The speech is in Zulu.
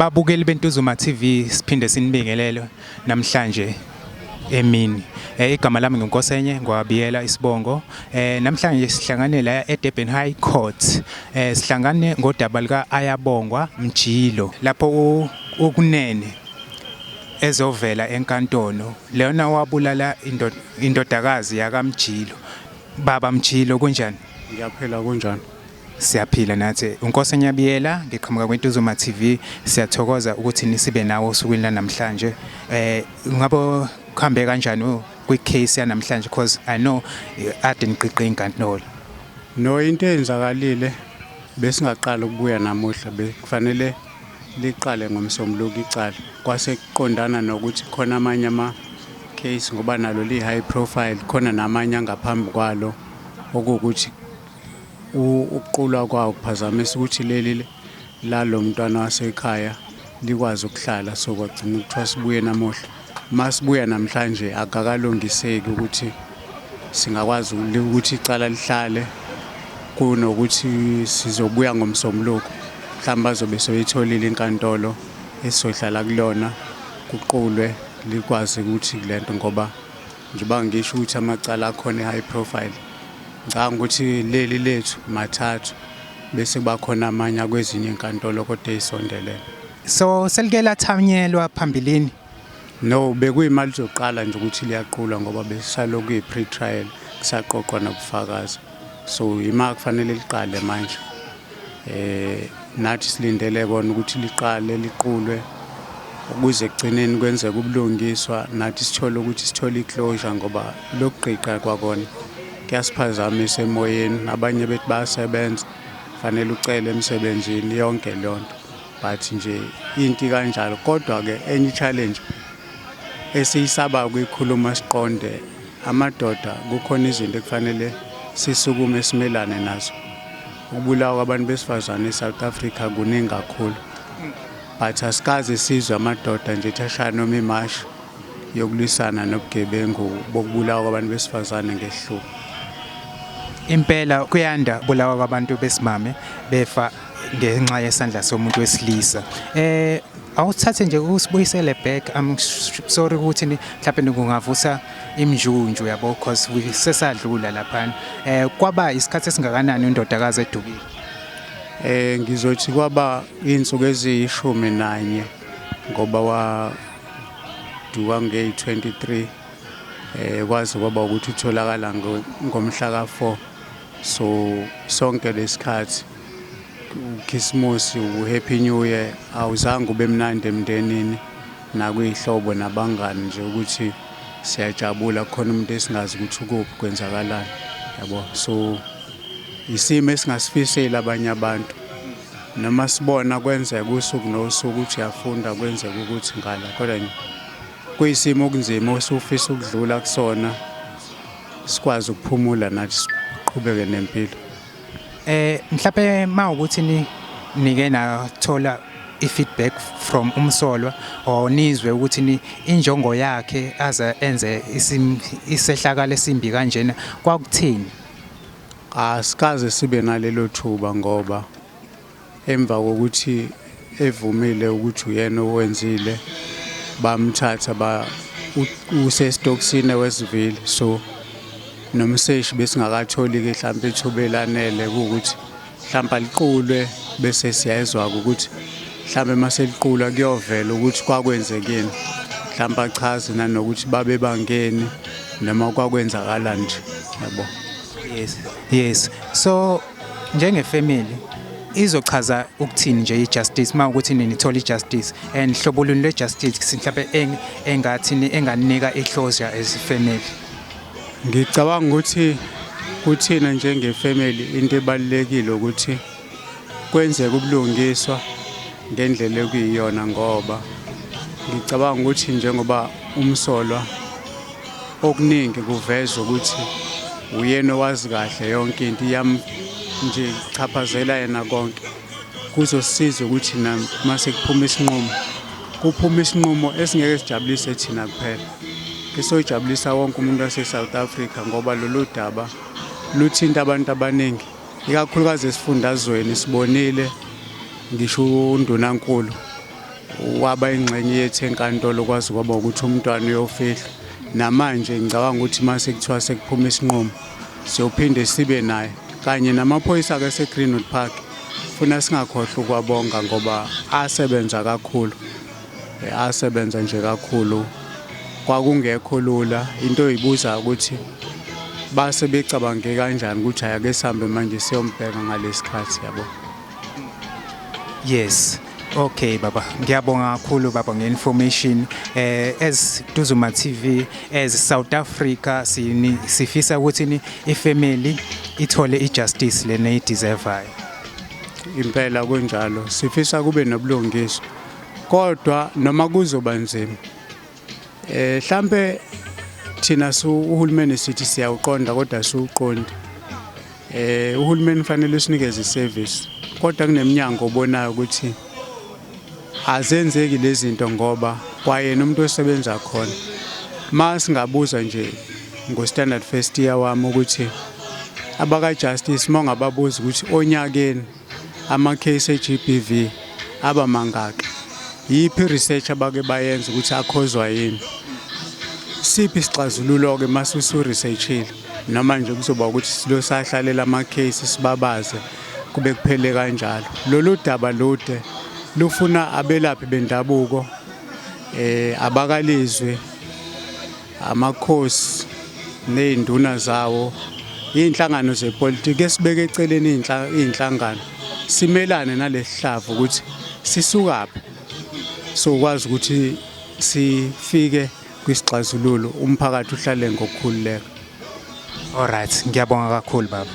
Babukeli beNtuzuma TV, siphinde sinibingelele namhlanje emini. Igama lami nginkosenye ngwabiyela isibongo. Namhlanje sihlangane la eDurban High Court. Sihlangane ngodaba lika Ayabongwa Mjilo lapho ukunene ezovela enkantolo. Lona wabulala indodakazi yakaMjilo. Baba Mjilo, kunjani? Ngiyaphila, kunjani? Siyaphila nathi. Unkosi Nyabiyela, ngiqhamuka kweNtuzuma TV. Siyathokoza ukuthi nisibe nawo osukwini lanamhlanje. Ngabe kuhambe kanjani kwi-case yanamhlanje, because I know ade niqiqe inkantolo? No, into eyenzakalile, besingaqala ukubuya namuhla, bekufanele liqale ngomsombuluko icala. Kwase kuqondana nokuthi khona amanye ama case, ngoba nalo li high profile, khona namanye angaphambi kwalo, okuwukuthi ukuqulwa kwawo kuphazamisa ukuthi leli lalo mntwana wasekhaya likwazi ukuhlala. So kwagcina kuthiwa sibuye namuhla. Masibuya namhlanje akakalungiseki ukuthi singakwazi ukuthi icala lihlale, kunokuthi sizobuya ngomsombuluko, mhlawumbe bazobe soyitholile inkantolo esizohlala kulona, kuqulwe, likwazi ukuthi lento, ngoba njengoba ngisho ukuthi amacala akhona e-high profile, ngicabanga ukuthi leli lethu mathathu, bese kuba khona amanye akwezinye inkantolo kodwa eyisondelene. So selike lathanyelwa phambilini? No, bekuyimali izoqala nje ukuthi liyaqulwa, ngoba besalokhu kuyi-pre-trial, kusaqoqwa nobufakazi. So ima kufanele liqale manje. Nathi silindele kona ukuthi liqale liqulwe ukuze ekugcineni kwenzeke ubulungiswa, nathi sithole ukuthi sithole i-closure, ngoba lokugqiqa kwakona kuyasiphazamisa emoyeni. Abanye bethi bayasebenza, fanele ucele emsebenzini, yonke leyo nto, but nje into kanjalo. Kodwa-ke enye i-challenge esiyisaba ukuyikhuluma siqonde amadoda, kukhona izinto ekufanele sisukume simelane nazo. Ukubulawa kwabantu besifazane eSouth Africa kuningi kakhulu, but asikaze sizwe amadoda nje ethi ashaya noma imashi yokulwisana nobugebengu bokubulawa kwabantu besifazane ngesihluku. Impela kuyanda bulawa kwabantu besimame, befa ngenxa yesandla somuntu wesilisa. Awuthathe nje usibuyisele back. I'm sorry ukuthi mhlawumbe kungavusa imjunju, yabo, because we sesadlula lapha. Kwaba isikhathi esingakanani indodakazi edukile? Ngizothi kwaba insuku eziyishumi nanye, ngoba waduka ngeyi-23, kwaze kwaba ukuthi utholakala ngomhla ka-4. So sonke lesikhathi, uKhisimusi, uHappy New Year awuzange ube mnandi emndenini nakuyihlobo nabangani nje ukuthi siyajabula, khona umuntu esingazi ukuthi ukuphi, kwenzakalani, yabo. So isimo esingasifiseli abanye abantu, noma sibona kwenzeka usuku nosuku ukuthi uyafunda, kwenzeka ukuthi ngala, kodwa nje kuyisimo okunzima osufisa ukudlula kusona, sikwazi ukuphumula nathi, siqhubeke nempilo. Mhlawumbe mawukuthi ni nike nathola i-feedback from umsolwa or nizwe ukuthi ni injongo yakhe aze enze isehlakalo esimbi kanjena kwakuthini? Asikaze sibe nalelo thuba, ngoba emva kokuthi evumile ukuthi uyena owenzile, bamthatha ba usesitokisini eWestville. So nomseshi besingakatholi-ke mhlawumpe ithuba elanele kuwukuthi mhlawumpe aliqulwe, bese siyayezwa-ke ukuthi mhlawumbe uma seliqulwa kuyovela ukuthi kwakwenzekeni, mhlawumpe achaze nanokuthi babe bangeni noma kwakwenzakalani nje, yabo. Yes, so njengefamily izochaza ukuthini nje i-justice, uma ukuthi nithola i-justice, and hlobo luni lwe-justice mhlawumbe engathi enganika i-closure as family? Ngicabanga ukuthi kuthina njengefamily into ebalulekile ukuthi kwenzeke ubulungiswa ngendlela ekuyiyona, ngoba ngicabanga ukuthi njengoba umsolwa okuningi kuveza ukuthi uyena owazi kahle yonke into, iyam nje chaphazela yena konke, kuzosisiza ukuthi mase kuphuma isinqumo, kuphuma isinqumo esingeke sijabulise thina kuphela, esojabulisa wonke umuntu wase-South Africa, ngoba lolu daba luthinta abantu abaningi, ikakhulukazi esifundazweni. Sibonile ngisho undunankulu Waba ingxenye yethu enkantolo kwaze kwaba ukuthi umntwana uyofihlwa. Namanje ngicabanga ukuthi mase kuthiwa sekuphuma isinqumo siyophinde sibe naye kanye namaphoyisa-ke ase-Greenwood Park. Funa singakhohlwa ukwabonga ngoba asebenza kakhulu, asebenza nje kakhulu. Kwakungekho lula into oyibuza ukuthi base becabange kanjani ukuthi ayake sihambe manje siyombheka ngalesikhathi yabo. Yes. Okay baba, ngiyabonga kakhulu baba nge-information. As Ntuzuma TV, as South Africa, sini sifisa ukuthi ni ifamily ithole ijustice lena eyideservayo. Impela kunjalo, sifisa kube nobulungiswa kodwa noma kuzoba nzima, hlambe thina uhulumeni sithi siyawuqonda kodwa siwuqondi. Uhulumeni fanele usinikeze iservice kodwa kuneminyango obonayo ukuthi azenzeki lezi zinto ngoba kwayena umuntu osebenza khona. Masingabuza nje ngo-standard first year wami ukuthi abaka-justice uma ungababuza ukuthi onyakeni ama-case e-GBV aba mangaki, yiphi i-research abake bayenza ukuthi akhozwa yini, siphi isixazululo-ke mase usu-researchile, noma nje kuzoba ukuthi silo sahlalela ama-case sibabaze kube kuphele kanjalo. Lolu daba lude lufuna abelaphi bendabuko, abakalizwe, amakhosi ney'nduna zawo, iy'nhlangano zepolitiki esibeke eceleni iy'nhlangano simelane nalesihlava ukuthi sisukaphi sokwazi ukuthi sifike kwisixazululo umphakathi uhlale ngokukhululeka. Alright, ngiyabonga kakhulu baba.